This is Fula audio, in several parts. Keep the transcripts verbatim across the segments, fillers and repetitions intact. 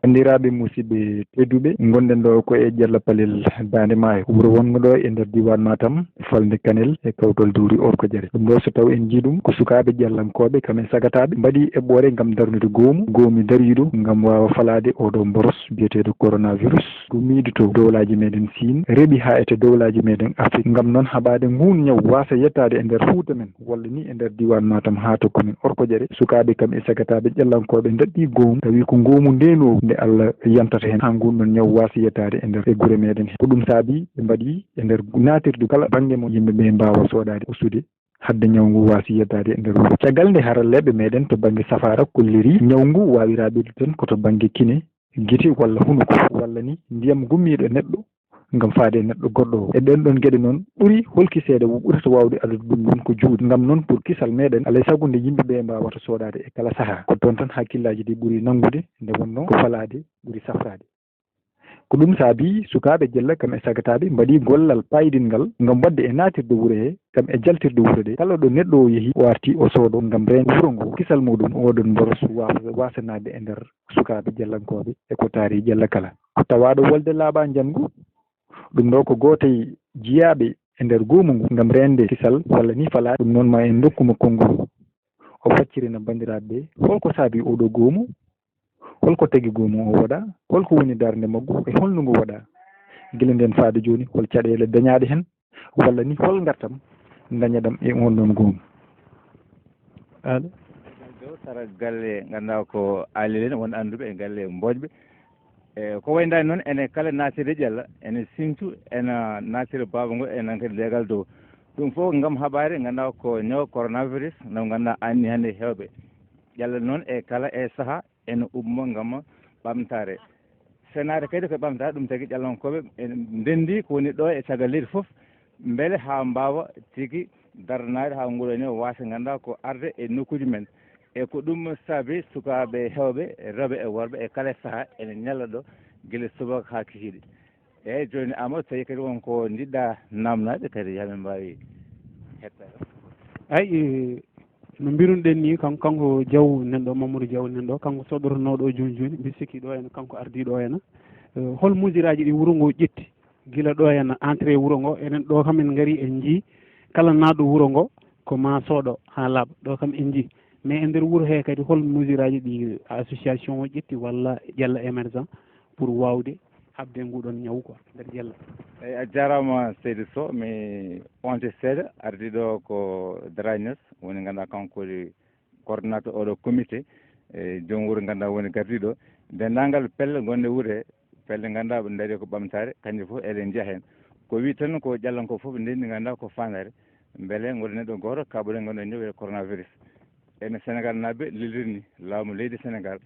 Banndiraaɓe musidɓe tedduɓe, ngonɗen ɗo ko e Jalla Palel Daande Maayo, wuro wonngo ɗo e nder diiwaan Matam, falnde Kanel e kawtal dowri Orkojere. Ɗum ɗo so taw en njii ɗum, ko sukaaɓe Jallankooɓe, kam e sagataaɓe, mbaɗi eɓɓoore ngam darnude goomu, goomu dariiɗo ngam waawa falaade oo ɗo mboros biyeteeɗo coronavirus, gummiiɗo to dowlaaji meɗen Siin, reɓi haa e to dowlaaji meɗen Afrik. Ngam noon haɓaade nguun ñaw waasa yettaade e nder Fuuta men, walla ni e nder diiwaan Matam haa to commune Orkojere, sukaaɓe kam e sagataaɓe Jallankooɓe ndaɗɗii goomu, tawi ko ngoomu ndeenoowu nde Allah yantata heen, haa nguun ɗoon ñaw waasa yettaade e nder e gure meɗen he. Ko ɗum saabi ɓe mbaɗi e nder naatirdu kala bannge mo yimɓe ɓe mbaawa soodaade ustude hadde ñaw ngu waasi yettaade e nder wuro. Caggal nde haralleeɓe meɗen to bannge safaara kolliri, ñaw ngu waawira ɓeydude tan ko to bannge kine, gite walla hunuko, walla ni ndiyam gummiiɗo neɗɗo ngam faade e neɗɗo goɗɗo o. E ɗeen ɗoon geɗe noon ɓuri holkiseede, ɓurata waawde addude ɗum ɗoon ko juuɗe. Ngam noon pour kisal meɗen, alay sago nde yimɓe ɓe mbaawata soodaade e kala sahaa. Ko toon tan hakkillaaji ɗi ɓuri nanngude nde wonnoo ko falaade ɓuri safraade. Ko ɗum saabi sukaaɓe Jella kam e sagataaɓe mbaɗi gollal paayidinngal ngam waɗde e naatirde wuro he, kam e jaltirde wuro ɗe. Kala ɗo neɗɗo o yehi, o arti o soodo ngam reende wuro ngo, kisal muɗum, oɗon mboros wa-, wasanaade e nder sukaaɓe Jellankooɓe e ko taari Jella kala. Ko tawaaɗo wolde laaɓa njanngu, ɗum ɗo ko gooto e jiyaaɓe e nder goomu ngu ngam reende kisal walla ni fala. Ɗum noon ma en ndokku mo konngol, o faccirina banndiraaɓe ɓe holko saabi oɗo goomu, holko tagi goomu o waɗa, holko woni darnde maggu e holno ngu waɗa gila ndeen faade jooni, hol caɗeele dañaaɗe heen, walla ni hol ngartam dañaɗam e oon ɗoon goomu. Allo. Ɗo sara galle ngannduɗaa ko Alil en, won annduɓe e galle Mboojɓe. E ko wayi ndaani noon, ene kala naatirde Ƴella, ene siñtu, ene naatira baaba ngo, ene kadi leegal dow. Ɗum fof ngam haɓaade ngannduɗaa ko ñaw coronavirus, ngam ngannduɗaa anni hannde heewɓe Ƴella noon e kala e sahaa ene ummo ngam ɓamtaare. Senaare kadi ko ɓamtaare, ɗum tagi Ƴellankooɓe ene ndenndi ko woni ɗo e caggal leydi fof, mbele haa mbaawa tigi daranaade haa nguurndam waasa ngannduɗaa ko arde e nokkuuji men. E ko ɗum saabi sukaaɓe heewɓe, rewɓe e worɓe e kala sahaa ene ñalla ɗo gila subaka haa kikiiɗe. Eeyi, jooni Amadou, tawi kadi won ko njiɗɗaa naamnaade kadi, haa min mbaawi hettaade. Ay, e, no mbirunoɗen ni, kan-, kanko Diaw nan ɗo, Mamadou Diaw nan ɗo, kanko soɗotonooɗo o jooni jooni, mbiɗo sikki ɗo ene, kanko ardii ɗo ene. E, hol mesure aji ɗi wuro ngo ƴetti? Gila ɗo ene entrée wuro ngo, enen ɗo kam en ngari en njii kala naatɗo wuro ngo ko ma soodo haa laaɓa. Ɗo kam en njii. Mais e nder wuro he kadi hol mesure aji ɗi association o ƴetti walla Ƴella Émergent pour waawde haɓde nguɗon ñaw quoi nder Ƴella? Eeyi, a jaaraama seydi Sow, mi onti seeɗa, ardiiɗo ko Darañas, woni ngannduɗaa kanko woni coordonnateur oɗo comité, e joom wuro ngannduɗaa woni gardiiɗo. Denndaangal pelle gonɗe wuro he, pelle ngannduɗaa ɓe ndaari ko ɓamtaare, kannje fof eɗen njiya heen. Ko wii tan ko Ƴellankooɓe fof ndenndi ngannduɗaa ko faandaare, mbele ngol neɗɗo gooto kaɓoɗen ngol neɗɗo ñaw e coronavirus. Ene Senegal naaɓe lelirni laamu leydi Senegal.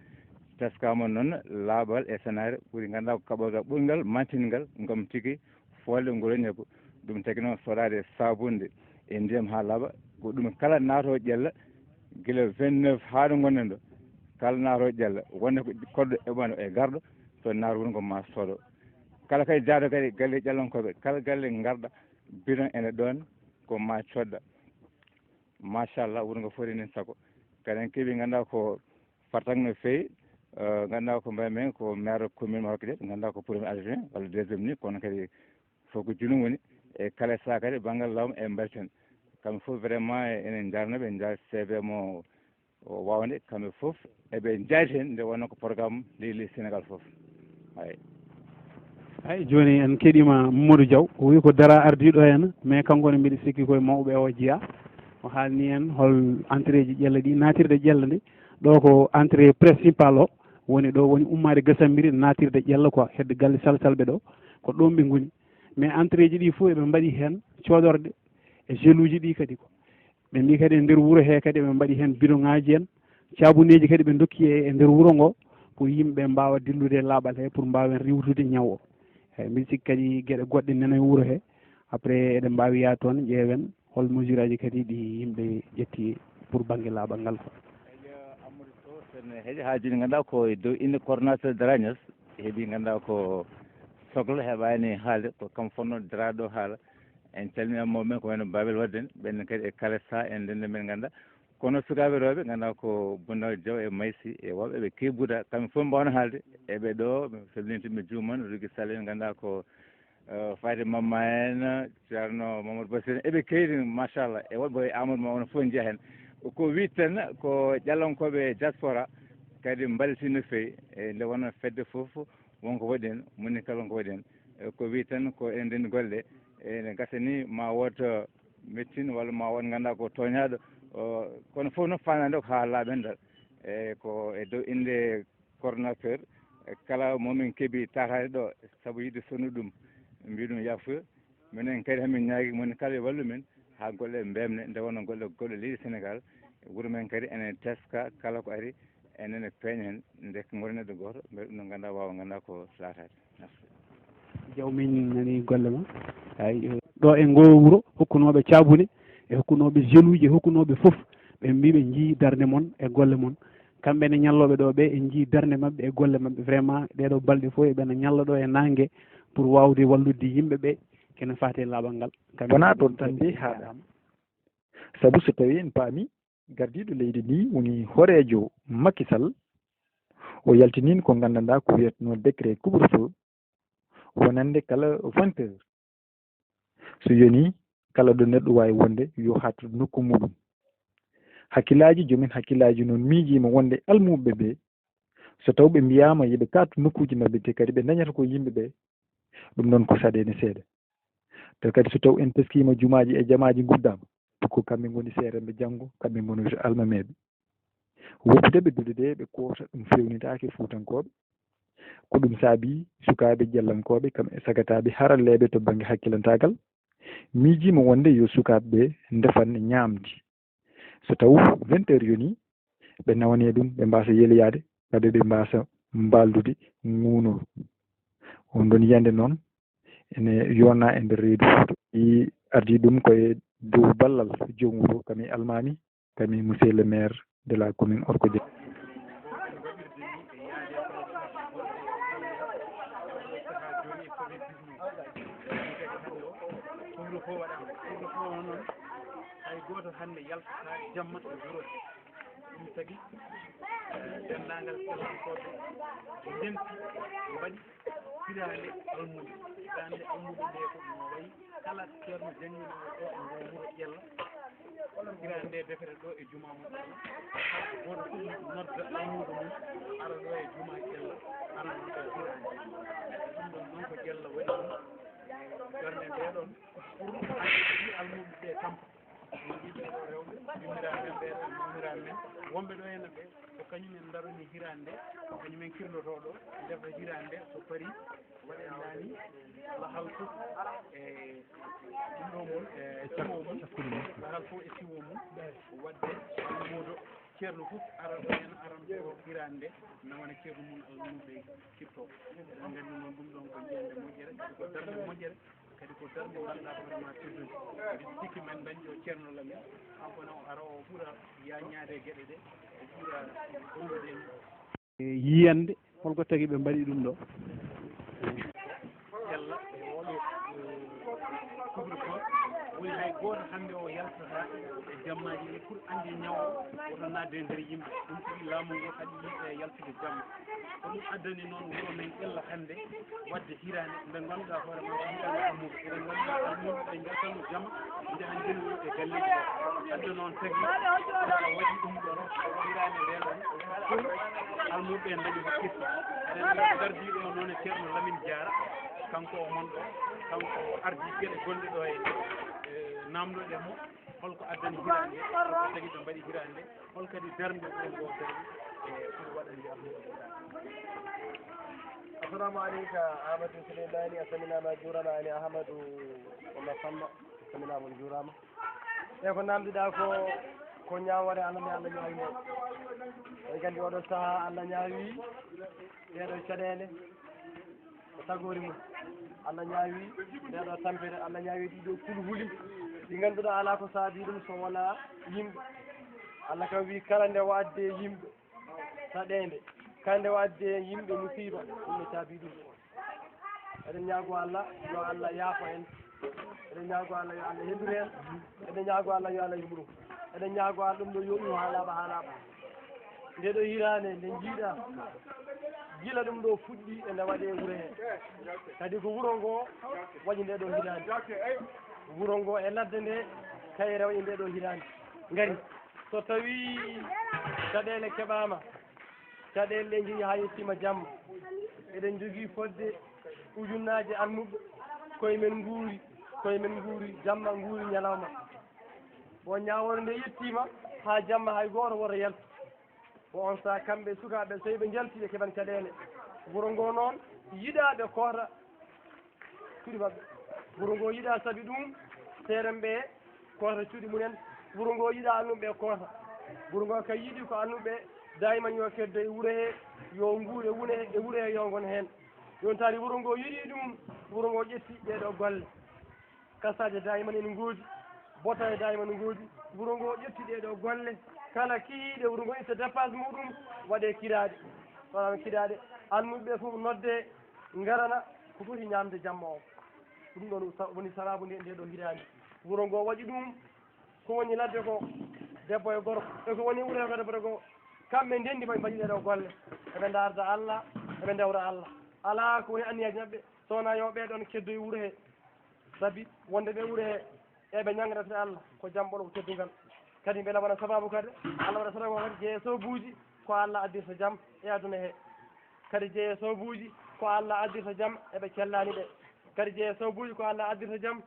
Teskaama noon laaɓal e senaare ɓuri ngannduɗaa ko kaɓorgal ɓurngal mantingal ngam tigi foolde ngol ñebbo. Ɗum tagi noon soɗaade saabunde e ndiyam haa laaɓa. Ko ɗum kala naatoowo Ƴella gila vingt-neuf haa ɗo ngonɗen ɗo. Kala naatoowo Ƴella wonde ko koɗɗo eɓɓano e garɗo to naat wuro ngo ma soodo. Kala kadi jaado kadi galle Ƴellankooɓe, kala galle ngarɗa bidon ene ɗoon ko ma codda. Machallah, wuro ngo foti nen sago. Kadi en keewi ngannduɗaa ko fartaŋŋe no feewi, eh, ngannduɗaa ko mbaɗi men ko maire commune mo Rokhaya, ngannduɗaa ko premier adjoint walla deuxième ni, kono kadi fof ko junum woni. E kala saha kadi banngal laamu e mbaɗi toon. Kamɓe fof vraiment enen njaarna ɓe, njaar C V mo o waawde, kamɓe fof eɓe njaarti heen nde wonnoo ko programme leydi leydi Senegal fof. Eeyi. Eeyi, jooni en keɗiima Mamadou Diaw, o wii ko dara ardiiɗo heen, mais kanko ne mbiɗa sikki koye mawɓe o jeyaa. O haalni en hol entrée ji Ƴella ɗi, naatirde Ƴella nde. Ɗo ko entrée principale o, woni ɗo woni ummaade Gasambiri, naatirde Ƴella quoi, hedde galle Salsalɓe ɗo, ko ɗoon ɓe ngoni. Mais entrée ji ɗi fof eɓe mbaɗi heen coodorɗe e geluuji ɗi kadi ko. Ɓe mbii kadi e nder wuro he kadi ɓe mbaɗi heen bidoŋaaji en, caabuneeji kadi ɓe ndokki e, e nder wuro ngo pour yimɓe mbaawa dillude e laaɓal he pour mbaawen riiwtude ñaw o. Eeyi, mbiɗa sikki kadi geɗe goɗɗe nana e wuro he. Après eɗen mbaawi yaade toon ƴeewen hol mesure aji kadi ɗi yimɓe ƴetti pour bannge laaɓal ngal ko. Eeyi, Amadou Sow, sen heɗi haa jooni ngannduɗaa ko e dow innde coordonnateur Darañas, heɗi ngannduɗaa ko sokla heɓaani haalde, ko kam fotnoo daraaɗo haala. En calminii mawɓe men ko wayno Babel Wadde en, ɓen kadi e kala saha en ndende men ngannduɗaa Kono sukaaɓe rewɓe, ngannduɗaa ko Boundaw Diaw e Maysi e Wawɓe, ɓe keewi Buuda, kamɓe fof mbawno haalde. Eɓe ɗo, mi salminiiɓe, mi juuman, Rugi Sall en, ngannduɗaa ko, eh, Faty Mamma en, Ceerno Mamadou Basir en, eɓe keewi, machallah, e woɗɓe e Amadou Ma, onon fof njiya heen. Ko wiyten ko ƴallonkooɓe diaspora kadi mballiti no feewi, e nde wonno fedde fof wonko waɗi heen, moni kala wonko waɗi heen. E ko wiyten ko enen ndenndi golle, ene gasa ni ma wood mettin walla ma wood ngannduɗaa ko tooñaaɗo. O, kono fof noon faandaade ko haa laaɓen dal. E ko e dow innde coordonnateur, e kala mo min keɓi taataade ɗo, sabu yiɗde sonu ɗum, mbiɗum yaafuya. Minen kadi hamin ñaagi moni kala yo wallu min haa golle mbeemne, nde wonno golle, golle leydi Senegaal. Wuro men kadi ene teska, kala ko ari enen e peeña heen, ndeke ngoni neɗɗo gooto, mbeɗa ɗum ɗo ngannduɗaa waawa ngannduɗaa ko laataade. Merci. Jaw, min nani golle ma. Ay, ɗo e ngo wuro, hokkunooɓe caabune, e hokkunooɓe jeluuji, e hokkunooɓe fof, ɓe mbii ɓe njii darnde mon e golle mon. Kamɓe ne ñallooɓe ɗo ɓe, en njii darnde maɓɓe e golle maɓɓe. Vraiment, ɗee ɗoo balɗe fof eɓena ñalla ɗo e naange pour waawde wallude yimɓe ɓe, kene faati e laaɓal ngal. Kamɓe wonaa ɗoon tan de haaɗaama. Sabu so tawii en paami, gardiiɗo leydi ndi woni hooreejo Macky Sall, o yaltiniino ko nganndanɗaa ko wiyetnoo décret couvre-feu, wonande kala vingt heures. So yonii, kala ɗo neɗɗo waawi wonde, yo haɗ nokku muuɗum. Hakkillaaji, joomen hakkillaaji noon miijiima wonde almuuɓe ɓe, so taw ɓe mbiyaama yo ɓe kaat nokkuuji maɓɓe, te kadi ɓe ndañata ko yimɓe ɓe, ɗum noon ko saɗeende seeɗa. Te kadi so taw en teskiima jumaaji e jamaaji nguddaama, ko kamɓe ngoni seeremɓe janngo, kamɓe ngoni almameeɓe. Woppude ɓe duɗe ɗe ɓe koota, ɗum feewnitaake Fuutankooɓe. Ko ɗum saabii sukaaɓe ƴellankooɓe, kam e sagataaɓe haralleeɓe to bannge hakkilantaagal, miijiima wonde yo sukaaɓe ɓe ndefan ñaamdi. So taw vingt heures yonii, ɓe nawanee ɗum, ɓe mbaasa yeloyaade, ɓade ɓe mbaasa mbaaldude nguunol. On ɗon yiyannde noon ene yona e nder reedu Fuuta. I ardii ɗum ko e dow ballal joom wuro, kam e almaami, kam e monsieur le maire de la commune Orko Dia. Hay gooto hannde yaltataa jamma e wuro he. Ɗum tagi, eh, denndaangal kellankooɓe ndenti, mbaɗi hiraande almuudo. Hiraande almuudo nde ko ɗum wayi kala ceerno jannginoowo ɗo e ngo wuro Ƴella. Hiraande nde defete ɗo e jumaa mo Ƴella. Gooto fof nodda almuudo mum, ara ɗo e jumaa Ƴella, ara nodda hiraande. Ɗum ɗon noon ko Ƴella waɗi ɗum. Darnde nde ɗon, pour almuuɓe ɓe tampa. Min ɓiɓɓe ɗo rewɓe, yummiraɓe ɓe, yummiraɓe men. Wonɓe ɗo henna ɓe, ko kañum en darani hiraande nde, ko kañum en kirlotoo ɗo, ndefa hiraande nde, so parii, waɗen naani, lahal fof e ɗum ɗo mum, e siwo mum, lahal fof e siwo mum, waɗde almuudo, ceerno fof ara ɗo heen, aran ɗo hiraande nde, nawana ceerno mum almuuɓe cifto. Eɗen nganndi noon ɗum ɗon ko yiyannde moƴƴere, kadi ko darnde moƴƴere. Kadi ko darnde ngannduɗaa hoore ma teddunde. Mbiɗa sikki men dañɗo Ceerno Lamin, kanko ne o ara o ɓura yaañaade e geɗe ɗe, o ɓura hollude en. E yiyannde, holko tagi ɓe mbaɗi ɗum ɗo? Yalla, e oɗo, eh, couvre-feu, woni hay gooto hannde o yaltata e jammaaji ɗi pour anndi ñaw o, woto naatde e nder yimɓe. Ɗum tagi laamu ngu haɗi yimɓe yaltude jamma. Ko ɗum addani noon wuro men Ƴella hannde waɗde hiraande nde ngannduɗaa hoore ma ko hiraande almuudo. Eɗen ngannduɗaa almuudo ɓe njaltano jamma, njaha njeloyi e galleeji ɗi. Adda noon tagi Allah waɗi ɗum ɗon hiraande nde ɗon pour almuuɓe ɓe ndaña ko ketti. Eɗen ngardi ɗo noon e Ceerno Lamin Jaara, kanko o mon ɗo, kanko o ardii geɗe gonɗe ɗo e, e naamndoɗen mo. Holko addani hiraande nde? Holko tagi ɓe mbaɗi hiraande nde? Hol kadi darnde wuro ngo darni e pour waɗande Amadou Bourama? Assalamu aleyka, Amadou Souleymani, a salminaama, a juuraama, ani Amadou Oumar Samma, a salminaama, on juuraama. E ko naamnduɗaa ko, ko ñaawoore Allah nde Allah ñaawi nde. Eɗen nganndi oɗo sahaa Allah ñaawi ɗeɗo caɗeele. Ko tagoori mum. Allah ñaawi ndeɗo tampere, Allah ñaawi ɗiɗo kulhuli. Ɗi ngannduɗaa alaa ko saabii ɗum so wonaa yimɓe. Allah kam wii kala nde waɗde yimɓe saɗeende, kala nde waɗde yimɓe musiiba, ɗum ne saabii ɗum. Eɗen ñaago Allah, yo Allah yaafo en. Eɗen ñaago Allah, yo Allah heɓir en. Eɗen ñaago Allah, yo Allah yumru. Eɗen ñaagoo Allah ɗum ɗo yo iw haa laaɓa, haa laaɓa. Nde ɗo hiraande nde njiiɗa, gila ɗum ɗo fuɗɗi e nde waɗee wuro hee. Kadi ko wuro ngoo waɗi nde ɗo hiraande. Wuro ngoo e ladde nde kay rewaɗi nde ɗo hiraande. Ngari, so tawii caɗeele keɓaama, caɗeele ɗe njii haa yettiima jamma. Eɗen njogii fodde ujunnaaje almuɓɓe, koye men nguuri, koye men nguuri jamma, nguuri ñalawma. Bon, ñaawoore nde yettiima haa jamma, hay gooto woto yaltu. Ko on sahaa kamɓe sukaaɓe, so ɓe njalti, ɓe keɓan caɗeele. Wuro ngoo noon, yiɗaa ɓe koota cuuɗi maɓɓe. Wuro ngoo yiɗaa, sabi ɗum, seerenɓe koota cuuɗi mumen. Wuro ngoo yiɗaa almuɓe koota. Wuro ngoo kay yiɗi ko almuɓe dayman yo keddo e wuro hee, yo nguur e wune-, e wuro hee, yo ngon heen. Yontaade wuro ngoo yiɗi ɗum, wuro ngoo ƴetti ɗee ɗoo golle. Kasaaje dayman ene ngoodi, bottaaje dayman ene ngoodi. Wuro ngoo ƴetti ɗee ɗoo golle. Kala kihiiɗe wuro ngoo itta dépasse muɗum, waɗee kiraaɗe. Waɗaama kiraaɗe, almuɓe ɓe fof noddee, ngarana ko foti ñaamde jamma o. Ɗum ɗoon sa-, woni sabaabu nde, ndee ɗoo hiraande. Wuro ngoo waɗi ɗum, ko woni ladde ko, debbo e gorko, e ko woni wuro ko debbo e gorko, kamɓe ndenndi mbaɗi, mbaɗi ɗee ɗoo golle. Eɓe ndaarda Allah, eɓe ndewra Allah. Alaa ko woni anniyaaji maɓɓe, so wonaa yo ɓee ɗoon keddo e wuro hee. Sabi wonde ɓe wuro hee, eɓe ñaŋra defte Allah, ko jam ɓolo, ko teddungal. Kadi mbela wona sabaabu kadi, Allah waɗa sabaabu kadi, jeeya sababuuji ko Allah addirta jam e aduna hee. Kadi jeeya sababuuji ko Allah addirta jam e ɓe cellaani ɓe. Kadi jeeya sababuuji ko Allah addirta jam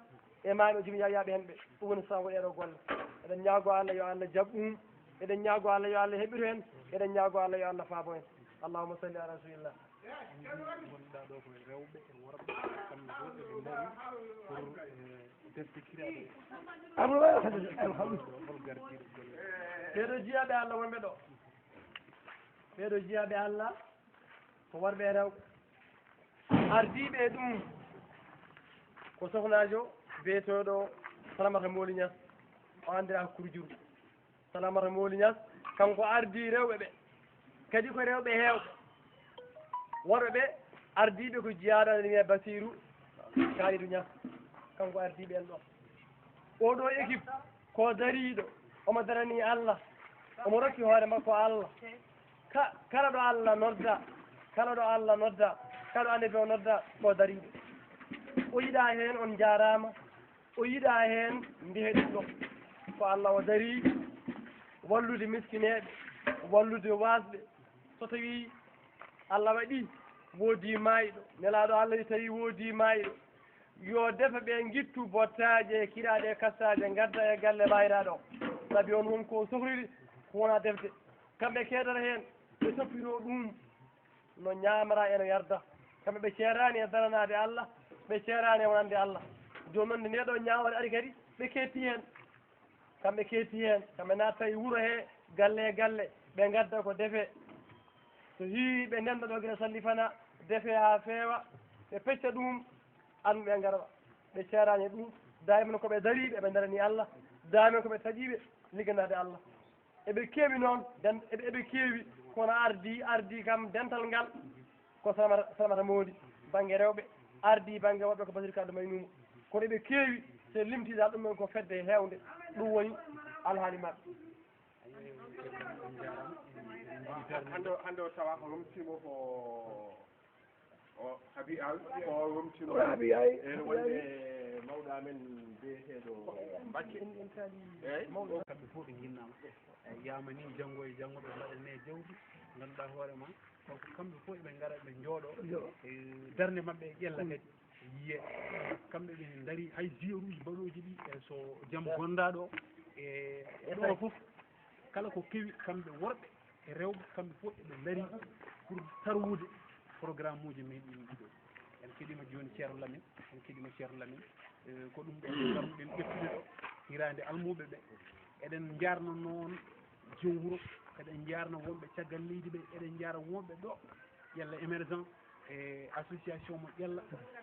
e maayɓe, jom yaayaaɓe heen ɓe. Ɗum woni sababu ɗee ɗoo golle. Eɗen ñaagoo Allah yo Allah jaɓ ɗum. Eɗen ñaagoo Allah yo Allah heɓir heen. Eɗen ñaagoo Allah yo Allah faabo en. Allahumma salli ala rasulillah. Gonɗaa ɗoo ko e rewɓe e worɓe, kamɓe fof eɓe ndarii pour, eh, defte kiraaɗe. Abdoulaye Wade, alhamdulillah. Hol gardiiɗo golle? Ɓee ɗoo jiyaaɓe Allah wonɓe ɗoo. Ɓee ɗoo jiyaaɓe Allah ko worɓe e rewɓe. Ardiiɓe e ɗum ko sohnaajo biyeteeɗo Salamata Mooli Ñas, o anndiraa ko Kurjuru. Salamata Mooli Ñas, kanko ardii rewɓe ɓe. Kadi ko rewɓe heewɓe. Worɓe ɓe ardiiɓe ko jiyaaɗo ene wiyee Basiiru Kaalidu Ñas. Kanko ardii ɓeen ɗoo. Oo ɗoo équipe ko dariiɗo, omo daranii Allah, omo rokki hoore makko Allah. Ka-, kala ɗo Allah nodda, kala ɗo Allah nodda, kala ɗo Annabi o nodda, ko dariiɗo. O yiɗaa heen, on njaaraama. O yiɗaa heen, ndihee ɗum ɗo. Ko Allah o darii, wallude miskineeɓe, wallude waasɓe. So tawii Allah waɗii woodii maayɗo, Nelaaɗo Allah wi tawii woodii maayɗo, yo defe ɓe ngittu bottaaje, kiraaɗe, kastaaje, ngadda e galle maayraaɗo o. Sabi on won ko sohliri, ko wona defde. Kamɓe keedata heen, ɓe toppitoo ɗum no ñaamra e no yarda. Kamɓe ɓe ceeraani e daranaade Allah, ɓe ceeraani e wonande Allah. Jooni noon, nde ndee ɗoo ñaawoore ari kadi, ɓe keetti heen. Kamɓe keetti heen, kamɓe naatta e wuro hee, galle e galle, ɓe ngadda ko defee. So hiiwii ɓe ndennda ɗo gila sallifanaa, defee haa feewa, ɓe pecca ɗum, almuɓe ngara, ɓe ceeraani e ɗum. Dayman ko ɓe dariiɓe, ɓe ndaranii Allah. Dayman ko ɓe taƴiiɓe, ligganaade Allah. Eɓe keewi noon, den-, eɓe, eɓe keewi, kono ardii, ardii kam dental ngal ko Salamata, Salamata Moodi, bannge rewɓe, ardii bannge worɓe ko Basiir Kande Maynuuma. Kono eɓe keewi, so limtii dal ɗum ɗoon ko fedde heewnde, ɗum woni alhaali maɓɓe. Hannde o, hannde o tawa ko lomtiima ko O Habi Al, ko o lomtino. O Habi Al. Ene wonde mawɗo amen biyeteeɗo Bakke. Eey. Kamɓe fof ɓe nginnaama. Eey, yamani janngo e janngo ɓe mbaɗane jawdi, ngannduɗaa hoore ma, donc kamɓe fof ɓe ngara, ɓe njooɗo. Njooɗo. E darnde maɓɓe e ƴella kadi. Yiye. Kamɓe ɓe ndari hay ziyaruuji baɗooji ɗi, e so jam gondaa ɗo, e ɗo fof, kala ko kewi kamɓe worɓe, e rewɓe, kamɓe fof eɓe ndarii pour tarwude programme uji men ɗin ɗiɗo. En keɗiima jooni Ceerno Lamin, en keɗiima Ceerno Lamin, eh, ko ɗum ɗo ngarɗen ƴettude ɗo hiraande almuuɓe ɓe. Eɗen njaarna noon joom wuro, eɗen njaarna wonɓe caggal leydi ɓe, eɗen njaarna wonɓe ɗo ƴella émergent, e association mo ƴella.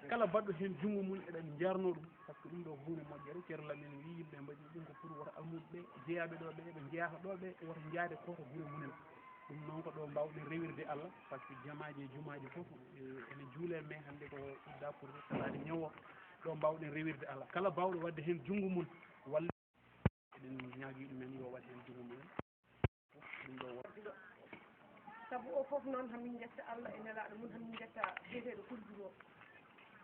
Kala baɗɗo heen junngo mum, eɗen njaarnoo ɗum, par ce que ɗum ɗo ko huunde moƴƴere. Ceerno Lamin wii yimɓe mbaɗi ɗum ko pour woto almuuɓe ɓe, jeyaaɓe ɗo ɓe, ɓe njeyaa to ɗo ɓe, woto njaade ko to gure mumen. Ɗum noon ko ɗo mbaawɗen rewirde Allah, par ce que jamaaji e jumaaji fof, eh, ene juulee, mais hannde ko udda pour salaade ñawo, ɗo mbaawɗen rewirde Allah. Kala baawɗo waɗde heen junngo mum, walla Min ñaagii ɗumen yo waɗ heen junngo mumen. Ɗum ɗo won. Sabu o fof noon, hamin njetta Allah e nelaaɗo mum, hamin njetta biyeteeɗo Kurjugo.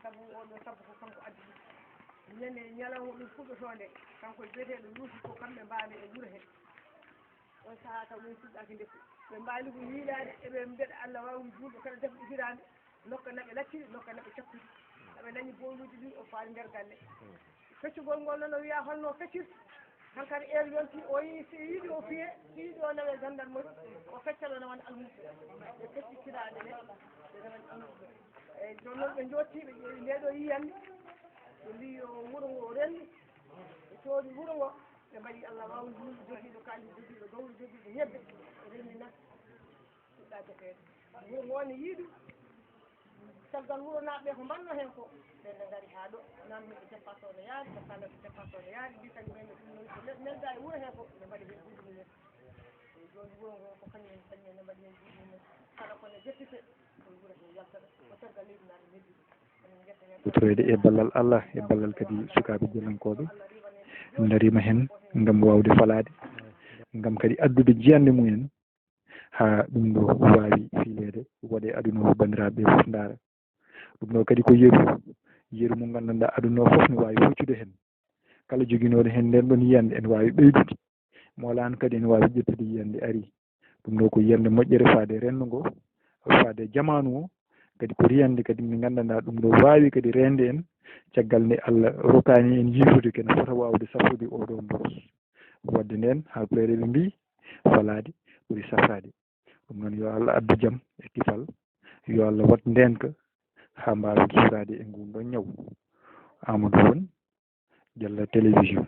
Sabu o ɗo, sabu ko kanko addi ɗum. Ñande ñalawma ɗum fuɗɗotoo nde, kanko e biyeteeɗo Yuusu, ko kamɓe mbaali e wuro he. On sahaa taw ɗum fuɗɗaaki ndekku. Ɓe mbaali ko yiilaade, eɓe mbeɗa Allah waawi juulɗo kala defɗo hiraande. Nokka naɓe lacciri, nokka naɓe cakkudi. Naɓe dañi booluuji ɗi o faali nder galle. Feccugol ngol noon o wiya holno feccirta. Hankadi heure yonti o yi, si yiɗi o fiye, si yiɗi o nawe gendarmerie, o fecca ɗo nawan almuɓɓe. Ɓe fecci kiraaɗe ɗe, ɓe nawan almuɓɓe. Eyyi, jooni noon ɓe jootti, ɓe ƴeewi nde ɗo yiyannde. Ɓe mbi yo wuro ngo rendu. Ɓe coodi wuro ngo, ɓe mbaɗi Allah waawi juulɗo jogiiɗo kaalis, jogiiɗo gawri, jogiiɗo ñebbe. Ɓe renndi nan. Fuɗɗa defeede. Wuro ngo ne yiidu. Caggal wuro naaɓe ko mbanno heen ko, ɓe nde ngari haa ɗo, namni ɓe départ o no yaari, ɓe kala ɓe départ o no yaari, mbi kadi men ɗum noon ko nel-, nelda e wuro hee ko, ɓe mbaɗi heen buuɗi mumen. E jooni wuro ngo ko kañum en, kañum en ne mbaɗi heen buuɗi mumen. Kala ko ne jettite, ko wuro hee yaltata, ko caggal leydi naaɓe neldi ɗum. Emin ngetta heen. Huutoreede e ballal Allah, e ballal kadi sukaaɓe jelankooɓe, en ndariima heen ngam waawde falaade, ngam kadi addude jiyannde mumen. Haa ɗum ɗo waawi fiileede, waɗee aduna o, banndiraaɓe ɓe fof ndaara. Ɗum ɗo kadi ko yeru, yeru mo nganndanɗaa aduna o fof ne waawi huccude heen. Kala joginooɗo heen ndeen ɗoon yiyannde ene waawi ɓeydude. Moolaano kadi ene waawi ƴettude yiyannde ari. Ɗum ɗo ko yiyannde moƴƴere faade renndo ngo, faade jamaanu o, kadi ko yiyannde kadi nde nganndanɗaa ɗum ɗo waawi kadi reende en, caggal nde Allah rokkaani en yiitude ko ene fota waawde safrude oo ɗoo mboros. Waɗde ndeen, haalpulaar ɓe mbii, falaade ɓuri safraade. Ɗum noon, yo Allah addu jam e kisal, yo Allah waɗ ndeenka haa mbaawen suuraade e nguun ɗoon ñaw. Amadou Won, Jalla Télévision.